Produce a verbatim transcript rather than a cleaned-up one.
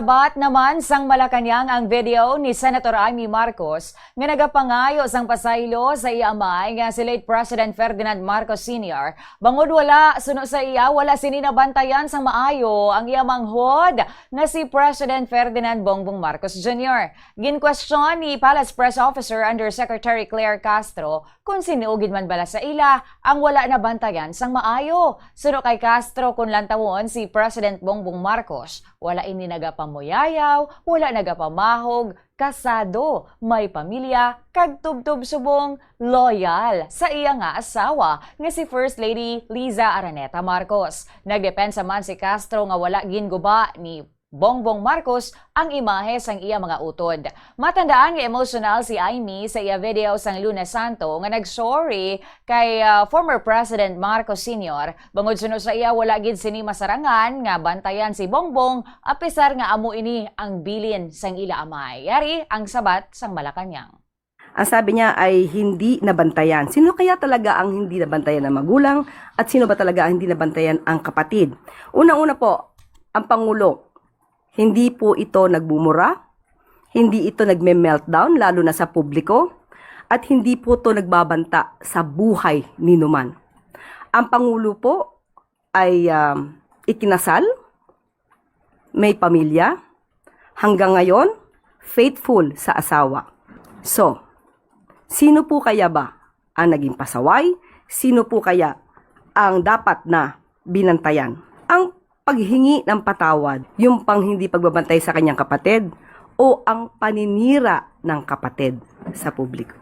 Sabat naman sang Malacañang ang video ni Senator Imee Marcos nga nagapangayo sang pasaylo sa iya amay nga si late President Ferdinand Marcos Senior, bangod wala, suno sa iya, wala sini nabantayan sang maayo ang iya manghod nga si President Ferdinand Bongbong Marcos Junior. Ginkwestiyon ni Palace Press Officer Undersecretary Claire Castro kung sin-o gid man bala sa ila ang wala nabantayan sang maayo. Suno kay Castro, kung lantawon si President Bongbong Marcos, wala ini nagapamuyayaw, wala nagapamahog, kasado, may pamilya, kag tubtob subong loyal sa iya nga asawa nga si First Lady Liza Araneta Marcos. Nagdepensa man si Castro nga wala ginguba ni Bongbong Marcos ang imahe sang iya mga utod. Matandaan nga emosyonal si Imee sa iya video sang Lunes Santo nga nag-sorry kay, ah, former President Marcos Senior, bangod suno sa iya wala gid sini masarangan nga bantayan si Bongbong, apisar nga amo ini ang bilin sang ila amay. Yari ang sabat sang Malacañang. Ang sabi niya ay hindi nabantayan. Sino kaya talaga ang hindi nabantayan ng magulang? At sino ba talaga ang hindi nabantayan ang kapatid? Unang-una po, ang Pangulo, hindi po ito nagmumura, hindi ito nagme-meltdown, lalo na sa publiko, at hindi po ito nagbabanta sa buhay ni numan. Ang Pangulo po ay, um, ikinasal, may pamilya, hanggang ngayon, faithful sa asawa. So, sino po kaya ba ang naging pasaway? Sino po kaya ang dapat na binantayan? Ang paghingi ng patawad, yung pang hindi pagbabantay sa kanyang kapatid, o ang paninira ng kapatid sa publiko?